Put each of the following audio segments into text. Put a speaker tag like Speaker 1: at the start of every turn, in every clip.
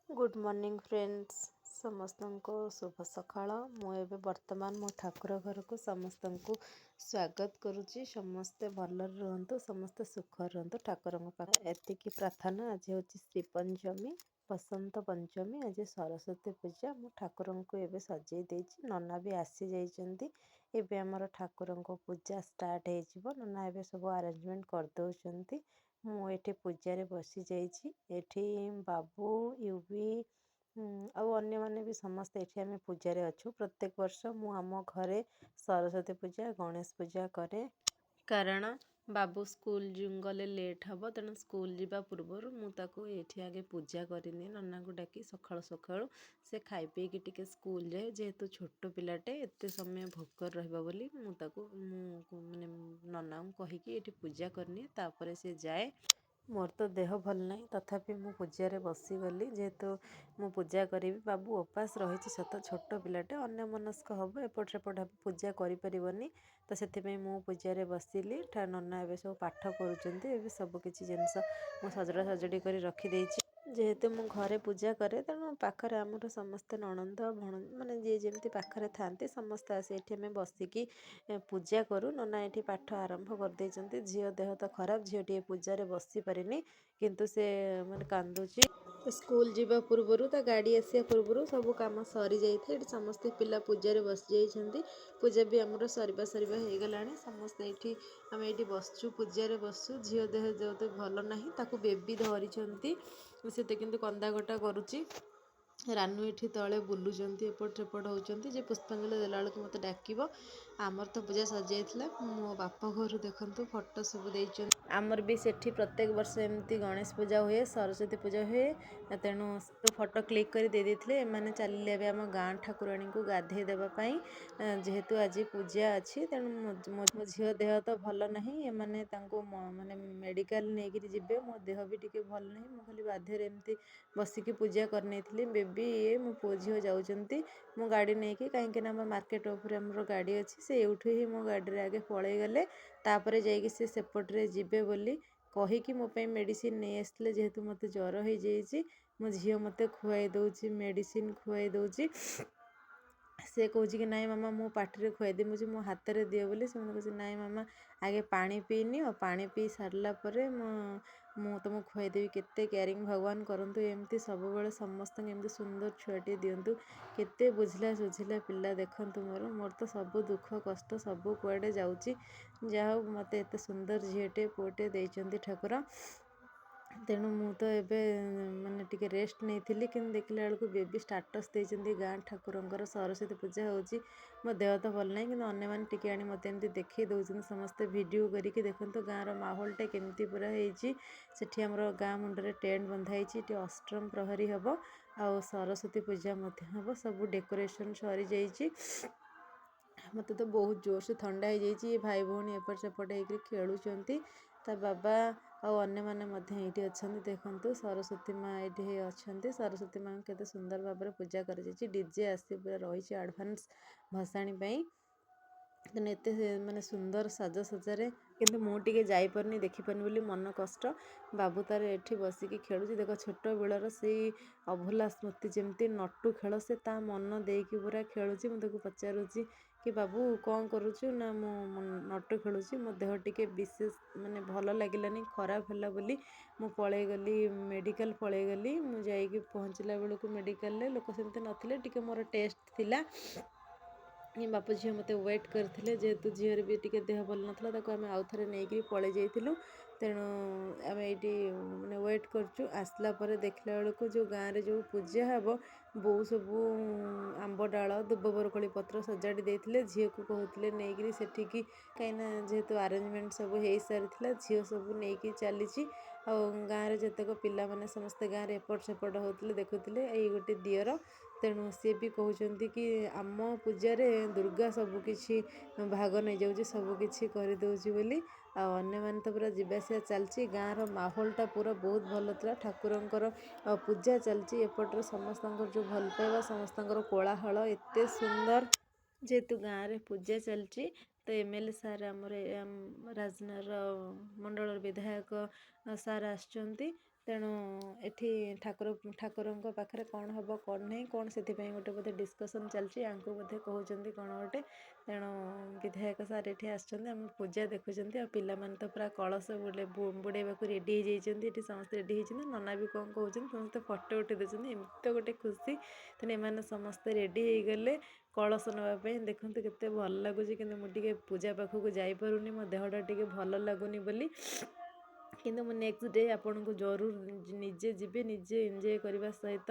Speaker 1: Good morning friends, ସମସ୍ତଙ୍କୁ ଶୁଭ ସକାଳ। ମୁଁ ଏବେ ବର୍ତ୍ତମାନ ମୋ ଠାକୁର ଘରକୁ ସମସ୍ତଙ୍କୁ ସ୍ୱାଗତ କରୁଛି। ସମସ୍ତେ ଭଲରେ ରୁହନ୍ତୁ, ସମସ୍ତେ ସୁଖରେ ରୁହନ୍ତୁ, ଠାକୁରଙ୍କ ପାଖରେ ଏତିକି ପ୍ରାର୍ଥନା। ଆଜି ହେଉଛି ଶ୍ରୀ ପଞ୍ଚମୀ, ବସନ୍ତ ପଞ୍ଚମୀ, ଆଜି ସରସ୍ୱତୀ ପୂଜା। ମୁଁ ଠାକୁରଙ୍କୁ ଏବେ ସଜେଇ ଦେଇଛି, ନନା ବି ଆସିଯାଇଛନ୍ତି। ଏବେ ଆମର ଠାକୁରଙ୍କ ପୂଜା ଷ୍ଟାର୍ଟ ହେଇଯିବ। ନନା ଏବେ ସବୁ ଆରେଞ୍ଜମେଣ୍ଟ କରିଦେଉଛନ୍ତି। ମୁଁ ଏଠି ପୂଜାରେ ବସିଯାଇଛି। ଏଠି ବାବୁ, ୟୁବି ଆଉ ଅନ୍ୟମାନେ ବି ସମସ୍ତେ ଏଠି ଆମେ ପୂଜାରେ ଅଛୁ। ପ୍ରତ୍ୟେକ ବର୍ଷ ମୁଁ ଆମ ଘରେ ସରସ୍ୱତୀ ପୂଜା, ଗଣେଶ ପୂଜା କରେ, କାରଣ ବାବୁ ସ୍କୁଲ ଗଲେ ଲେଟ୍ ହେବ। ତେଣୁ ସ୍କୁଲ ଯିବା ପୂର୍ବରୁ ମୁଁ ତାକୁ ଏଇଠି ଆଗେ ପୂଜା କରିନିଏ, ନନାଙ୍କୁ ଡାକି। ସକାଳୁ ସକାଳୁ ସେ ଖାଇ ପିଇକି ଟିକେ ସ୍କୁଲ ଯାଏ। ଯେହେତୁ ଛୋଟ ପିଲାଟେ, ଏତେ ସମୟ ଭୋକରେ ରହିବ ବୋଲି ମୁଁ ତାକୁ ମୁଁ ମାନେ ନନାଙ୍କୁ କହିକି ଏଠି ପୂଜା କରିନିଏ, ତାପରେ ସେ ଯାଏ। ମୋର ତ ଦେହ ଭଲ ନାହିଁ, ତଥାପି ମୁଁ ପୂଜାରେ ବସିଗଲି, ଯେହେତୁ ମୁଁ ପୂଜା କରିବି। ବାବୁ ଉପାସ ରହିଛି ସତ, ଛୋଟ ପିଲାଟେ, ଅନ୍ୟମନସ୍କ ହେବ, ଏପଟ ସେପଟ ହେବ, ପୂଜା କରିପାରିବନି। ତ ସେଥିପାଇଁ ମୁଁ ପୂଜାରେ ବସିଲି। ନନା ଏବେ ସବୁ ପାଠ କରୁଛନ୍ତି। ଏବେ ସବୁ କିଛି ଜିନିଷ ମୁଁ ସଜଡ଼ା ସଜଡ଼ି କରି ରଖିଦେଇଛି। ଯେହେତୁ ମୁଁ ଘରେ ପୂଜା କରେ, ତେଣୁ ପାଖରେ ଆମର ସମସ୍ତେ ନଣନ୍ଦ ମାନେ ଯିଏ ଯେମିତି ପାଖରେ ଥାଆନ୍ତି, ସମସ୍ତେ ଆସି ଏଠି ଆମେ ବସିକି ପୂଜା କରୁ। ନନା ଏଠି ପାଠ ଆରମ୍ଭ କରିଦେଇଛନ୍ତି। ଝିଅ ଦେହ ତ ଖରାପ, ଝିଅ ଟିକେ ପୂଜାରେ ବସିପାରିନି, କିନ୍ତୁ ସେ ମାନେ କାନ୍ଦୁଛି। ସ୍କୁଲ ଯିବା ପୂର୍ବରୁ, ତା ଗାଡ଼ି ଆସିବା ପୂର୍ବରୁ ସବୁ କାମ ସରିଯାଇଥାଏ। ଏଠି ସମସ୍ତେ ପିଲା ପୂଜାରେ ବସିଯାଇଛନ୍ତି। ପୂଜା ବି ଆମର ସରିବା ସରିବା ହେଇଗଲାଣି। ସମସ୍ତେ ଏଇଠି ଆମେ ଏଇଠି ବସିଛୁ, ପୂଜାରେ ବସିଛୁ। ଝିଅ ଦେହ ଯେହେତୁ ଭଲ ନାହିଁ, ତାକୁ ବେବି ଧରିଛନ୍ତି, ସେତେ କିନ୍ତୁ କନ୍ଦାକଟା କରୁଛି। ରାନୁ ଏଠି ତଳେ ବୁଲୁଛନ୍ତି, ଏପଟ ସେପଟ ହେଉଛନ୍ତି। ଯେ ପୁଷ୍ପାଞ୍ଜଳି ଦେଲା ବେଳକୁ ମୋତେ ଡାକିବ। ଆମର ତ ପୂଜା ସରିଯାଇଥିଲା। ମୋ ବାପ ଘରୁ ଦେଖନ୍ତୁ ଫଟୋ ସବୁ ଦେଇଛନ୍ତି। ଆମର ବି ସେଠି ପ୍ରତ୍ୟେକ ବର୍ଷ ଏମିତି ଗଣେଶ ପୂଜା ହୁଏ, ସରସ୍ୱତୀ ପୂଜା ହୁଏ, ତେଣୁ ଫଟୋ କ୍ଲିକ୍ କରି ଦେଇ ଦେଇଥିଲେ। ଏମାନେ ଚାଲିଲେ ଏବେ ଆମ ଗାଁ ଠାକୁରାଣୀଙ୍କୁ ଗାଧେଇ ଦେବା ପାଇଁ, ଯେହେତୁ ଆଜି ପୂଜା ଅଛି। ତେଣୁ ମୋ ଝିଅ ଦେହ ତ ଭଲ ନାହିଁ, ଏମାନେ ତାଙ୍କୁ ମାନେ ମେଡ଼ିକାଲ ନେଇକିରି ଯିବେ। ମୋ ଦେହ ବି ଟିକେ ଭଲ ନାହିଁ, ମୁଁ ଖାଲି ବାଧ୍ୟରେ ଏମିତି ବସିକି ପୂଜା କରିନେଇଥିଲି। ବେବି ଇଏ ମୋ ପୁଅ ଝିଅ ଯାଉଛନ୍ତି ମୁଁ ଗାଡ଼ି ନେଇକି, କାହିଁକିନା ଆମ ମାର୍କେଟ ଉପରେ ଆମର ଗାଡ଼ି ଅଛି। ସେ ଏଇଠୁ ହିଁ ମୋ ଗାଡ଼ିରେ ଆଗେ ପଳେଇଗଲେ, ତାପରେ ଯାଇକି ସେ ସେପଟରେ ଯିବେ ବୋଲି କହିକି ମୋ ପାଇଁ ମେଡ଼ିସିନ ନେଇ ଆସିଥିଲେ, ଯେହେତୁ ମୋତେ ଜ୍ୱର ହେଇଯାଇଛି। ମୋ ଝିଅ ମୋତେ ଖୁଆଇ ଦେଉଛି, ମେଡ଼ିସିନ ଖୁଆଇ ଦେଉଛି। ସେ କହୁଛି କି ନାଇଁ ମାମା, ମୁଁ ପାଟିରେ ଖୁଆଇଦେବି। ମୁଁ କହୁଛି ମୋ ହାତରେ ଦିଅ ବୋଲି। ସେ ମୋତେ କହୁଛି ନାଇଁ ମାମା, ଆଗେ ପାଣି ପିଇନିଅ, ପାଣି ପିଇ ସାରିଲା ପରେ ମୁଁ ତୁମକୁ ଖୁଆଇଦେବି। କେତେ କେୟାରିଂ! ଭଗବାନ କରନ୍ତୁ ଏମିତି ସବୁବେଳେ ସମସ୍ତଙ୍କୁ ଏମିତି ସୁନ୍ଦର ଛୁଆଟିଏ ଦିଅନ୍ତୁ। କେତେ ବୁଝିଲା ସୁଝିଲା ପିଲା ଦେଖନ୍ତୁ ମୋର। ମୋର ତ ସବୁ ଦୁଃଖ କଷ୍ଟ ସବୁ କୁଆଡ଼େ ଯାଉଛି। ଯାହା ହଉ, ମୋତେ ଏତେ ସୁନ୍ଦର ଝିଅଟିଏ ପୁଅଟିଏ ଦେଇଛନ୍ତି ଠାକୁର। ତେଣୁ ମୁଁ ତ ଏବେ ମାନେ ଟିକେ ରେଷ୍ଟ ନେଇଥିଲି, କିନ୍ତୁ ଦେଖିଲା ବେଳକୁ ବେବି ଷ୍ଟାଟସ୍ ଦେଇଛନ୍ତି ଗାଁ ଠାକୁରଙ୍କର ସରସ୍ୱତୀ ପୂଜା ହେଉଛି। ମୋ ଦେହ ତ ଭଲ ନାହିଁ, କିନ୍ତୁ ଅନ୍ୟମାନେ ଟିକେ ଆଣି ମୋତେ ଏମିତି ଦେଖେଇ ଦେଉଛନ୍ତି ସମସ୍ତେ ଭିଡ଼ିଓ କରିକି। ଦେଖନ୍ତୁ ଗାଁର ମାହୋଲଟା କେମିତି ପୁରା ହେଇଛି। ସେଠି ଆମର ଗାଁ ମୁଣ୍ଡରେ ଟେଣ୍ଟ ବନ୍ଧା ହେଇଛି। ଏଠି ଅଷ୍ଟମ ପ୍ରହରୀ ହେବ ଆଉ ସରସ୍ୱତୀ ପୂଜା ମଧ୍ୟ ହେବ। ସବୁ ଡେକୋରେସନ୍ ସରିଯାଇଛି। ମୋତେ ତ ବହୁତ ଜୋରସେ ଥଣ୍ଡା ହେଇଯାଇଛି। ଏ ଭାଇ ଭଉଣୀ ଏପଟ ସେପଟ ହେଇକିରି ଖେଳୁଛନ୍ତି। ତା ବାବା ଆଉ ଅନ୍ୟମାନେ ମଧ୍ୟ ଏଇଠି ଅଛନ୍ତି। ଦେଖନ୍ତୁ ସରସ୍ୱତୀ ମା ଏଇଠି ଅଛନ୍ତି। ସରସ୍ୱତୀ ମାଙ୍କୁ କେତେ ସୁନ୍ଦର ଭାବରେ ପୂଜା କରାଯାଇଛି। ଡିଜେ ଆସି ପୁରା ରହିଛି ଆଡ଼ଭାନ୍ସ ଭସାଣି ପାଇଁ। ତେଣୁ ଏତେ ମାନେ ସୁନ୍ଦର ସାଜସଜ୍ଜାରେ କିନ୍ତୁ ମୁଁ ଟିକେ ଯାଇପାରୁନି, ଦେଖିପାରୁନି ବୋଲି ମନ କଷ୍ଟ। ବାବୁ ତାର ଏଠି ବସିକି ଖେଳୁଛି। ଦେଖ, ଛୋଟ ବେଳର ସେଇ ଅଭୁଲା ସ୍ମୃତି, ଯେମିତି ନଟୁ ଖେଳ, ସେ ତା ମନ ଦେଇକି ପୁରା ଖେଳୁଛି। ମୁଁ ତାକୁ ପଚାରୁଛି କି ବାବୁ କ'ଣ କରୁଛୁ? ନା ମୁଁ ନଟୁ ଖେଳୁଛି। ମୋ ଦେହ ଟିକେ ବିଶେଷ ମାନେ ଭଲ ଲାଗିଲାନି, ଖରାପ ହେଲା ବୋଲି ମୁଁ ପଳେଇଗଲି ମେଡ଼ିକାଲ ପଳେଇଗଲି। ମୁଁ ଯାଇକି ପହଞ୍ଚିଲା ବେଳକୁ ମେଡ଼ିକାଲରେ ଲୋକ ସେମିତି ନଥିଲେ। ଟିକେ ମୋର ଟେଷ୍ଟ ଥିଲା। ବାପ ଝିଅ ମୋତେ ୱେଟ୍ କରିଥିଲେ, ଯେହେତୁ ଝିଅର ବି ଟିକେ ଦେହ ଭଲ ନଥିଲା, ତାକୁ ଆମେ ଆଉ ଥରେ ନେଇକିରି ପଳେଇ ଯାଇଥିଲୁ। ତେଣୁ ଆମେ ଏଇଠି ମାନେ ୱେଟ୍ କରୁଛୁ। ଆସିଲା ପରେ ଦେଖିଲା ବେଳକୁ ଯେଉଁ ଗାଁରେ ଯେଉଁ ପୂଜା ହେବ, ବୋଉ ସବୁ ଆମ୍ବ ଡାଳ, ଦୁବ ବରକୋଳି ପତ୍ର ସଜାଡ଼ି ଦେଇଥିଲେ। ଝିଅକୁ କହୁଥିଲେ ନେଇକିରି ସେଠିକି, କାହିଁକିନା ଯେହେତୁ ଆରେଞ୍ଜମେଣ୍ଟ ସବୁ ହେଇସାରିଥିଲା, ଝିଅ ସବୁ ନେଇକି ଚାଲିଛି। ଆଉ ଗାଁରେ ଯେତେକ ପିଲାମାନେ ସମସ୍ତେ ଗାଁରେ ଏପଟ ସେପଟ ହେଉଥିଲେ, ଦେଖୁଥିଲେ। ଏଇ ଗୋଟେ ଦିଅର, ତେଣୁ ସିଏ ବି କହୁଛନ୍ତି କି ଆମ ପୂଜାରେ ଦୁର୍ଗା ସବୁକିଛି ଭାଗ ନେଇଯାଉଛି, ସବୁକିଛି କରିଦେଉଛି ବୋଲି। ଆଉ ଅନ୍ୟମାନେ ତ ପୁରା ଯିବା ଆସିବା ଚାଲିଛି। ଗାଁର ମାହୋଲଟା ପୁରା ବହୁତ ଭଲ ଥିଲା। ଠାକୁରଙ୍କର ପୂଜା ଚାଲିଛି, ଏପଟରେ ସମସ୍ତଙ୍କର ଯେଉଁ ଭଲ ପାଇବା, ସମସ୍ତଙ୍କର କୋଳାହଳ ଏତେ ସୁନ୍ଦର। ଯେହେତୁ ଗାଁରେ ପୂଜା ଚାଲିଛି, ତ ଏମ୍ ଏଲ୍ ଏ ସାର୍, ଆମର ରାଜନଗର ମଣ୍ଡଳର ବିଧାୟକ ସାର୍ ଆସିଛନ୍ତି। ତେଣୁ ଏଠି ଠାକୁରଙ୍କ ପାଖରେ କ'ଣ ହେବ କ'ଣ ନାହିଁ କ'ଣ ସେଥିପାଇଁ ଗୋଟେ ବୋଧେ ଡିସ୍କସନ୍ ଚାଲିଛି। ୟାଙ୍କୁ ବୋଧେ କହୁଛନ୍ତି କ'ଣ ଗୋଟେ। ତେଣୁ ବିଧାୟକ ସାର୍ ଏଠି ଆସିଛନ୍ତି, ଆମ ପୂଜା ଦେଖୁଛନ୍ତି। ଆଉ ପିଲାମାନେ ତ ପୁରା କଳସ ବୁଡ଼େଇବାକୁ ରେଡ଼ି ହେଇଯାଇଛନ୍ତି। ଏଠି ସମସ୍ତେ ରେଡ଼ି ହେଇଛନ୍ତି। ନନା ବି କ'ଣ କହୁଛନ୍ତି, ସମସ୍ତେ ଫଟୋ ଉଠେଇ ଦେଉଛନ୍ତି। ଏମିତି ତ ଗୋଟେ ଖୁସି। ତେଣୁ ଏମାନେ ସମସ୍ତେ ରେଡ଼ି ହେଇଗଲେ କଳସ ନେବା ପାଇଁ। ଦେଖନ୍ତୁ କେତେ ଭଲ ଲାଗୁଛି। କିନ୍ତୁ ମୁଁ ଟିକେ ପୂଜା ପାଖକୁ ଯାଇପାରୁନି, ମୋ ଦେହଟା ଟିକେ ଭଲ ଲାଗୁନି ବୋଲି। କିନ୍ତୁ ମୁଁ ନେକ୍ସଟ ଡେ ଆପଣଙ୍କୁ ଜରୁର ନିଜେ ଯିବି, ନିଜେ ଏନ୍ଜୟ କରିବା ସହିତ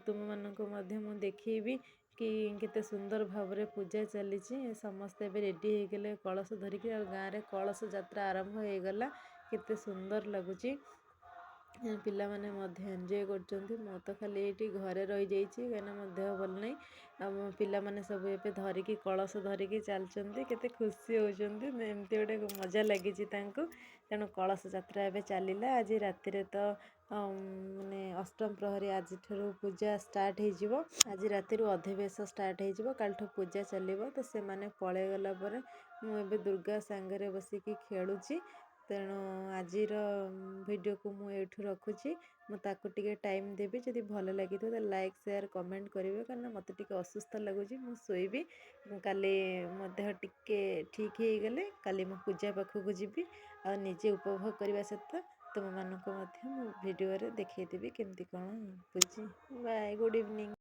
Speaker 1: ତୁମମାନଙ୍କୁ ମଧ୍ୟ ମୁଁ ଦେଖେଇବି କି କେତେ ସୁନ୍ଦର ଭାବରେ ପୂଜା ଚାଲିଛି। ସମସ୍ତେ ଏବେ ରେଡ଼ି ହେଇଗଲେ କଳସ ଧରିକି, ଆଉ ଗାଁରେ କଳସ ଯାତ୍ରା ଆରମ୍ଭ ହେଇଗଲା। କେତେ ସୁନ୍ଦର ଲାଗୁଛି। ପିଲାମାନେ ମଧ୍ୟ ଏନ୍ଜୟ କରୁଛନ୍ତି। ମୁଁ ତ ଖାଲି ଏଇଠି ଘରେ ରହିଯାଇଛି, କାହିଁକିନା ମୋ ଦେହ ଭଲ ନାହିଁ। ଆଉ ମୋ ପିଲାମାନେ ସବୁ ଏବେ ଧରିକି କଳସ ଧରିକି ଚାଲିଛନ୍ତି, କେତେ ଖୁସି ହେଉଛନ୍ତି। ଏମିତି ଗୋଟେ ମଜା ଲାଗିଛି ତାଙ୍କୁ। ତେଣୁ କଳସ ଯାତ୍ରା ଏବେ ଚାଲିଲା। ଆଜି ରାତିରେ ତ ମାନେ ଅଷ୍ଟମ ପ୍ରହରୀ, ଆଜିଠାରୁ ପୂଜା ଷ୍ଟାର୍ଟ ହେଇଯିବ। ଆଜି ରାତିରୁ ଅଧିବେଶ ଷ୍ଟାର୍ଟ ହେଇଯିବ, କାଲିଠୁ ପୂଜା ଚାଲିବ। ତ ସେମାନେ ପଳେଇଗଲା ପରେ ମୁଁ ଏବେ ଦୁର୍ଗା ସାଙ୍ଗରେ ବସିକି ଖେଳୁଛି। ତେଣୁ ଆଜିର ଭିଡ଼ିଓକୁ ମୁଁ ଏଇଠୁ ରଖୁଛି। ମୁଁ ତାକୁ ଟିକେ ଟାଇମ୍ ଦେବି। ଯଦି ଭଲ ଲାଗିଥିବ ତାହେଲେ ଲାଇକ୍, ସେୟାର, କମେଣ୍ଟ କରିବେ, କାରଣ ମୋତେ ଟିକେ ଅସୁସ୍ଥ ଲାଗୁଛି, ମୁଁ ଶୋଇବି। କାଲି ମୋ ଦେହ ଟିକେ ଠିକ୍ ହେଇଗଲେ କାଲି ମୁଁ ପୂଜା ପାଖକୁ ଯିବି, ଆଉ ନିଜେ ଉପଭୋଗ କରିବା ସହିତ ତୁମମାନଙ୍କୁ ମଧ୍ୟ ମୁଁ ଭିଡ଼ିଓରେ ଦେଖେଇଦେବି କେମିତି କ'ଣ ପୂଜି। Bye, good evening.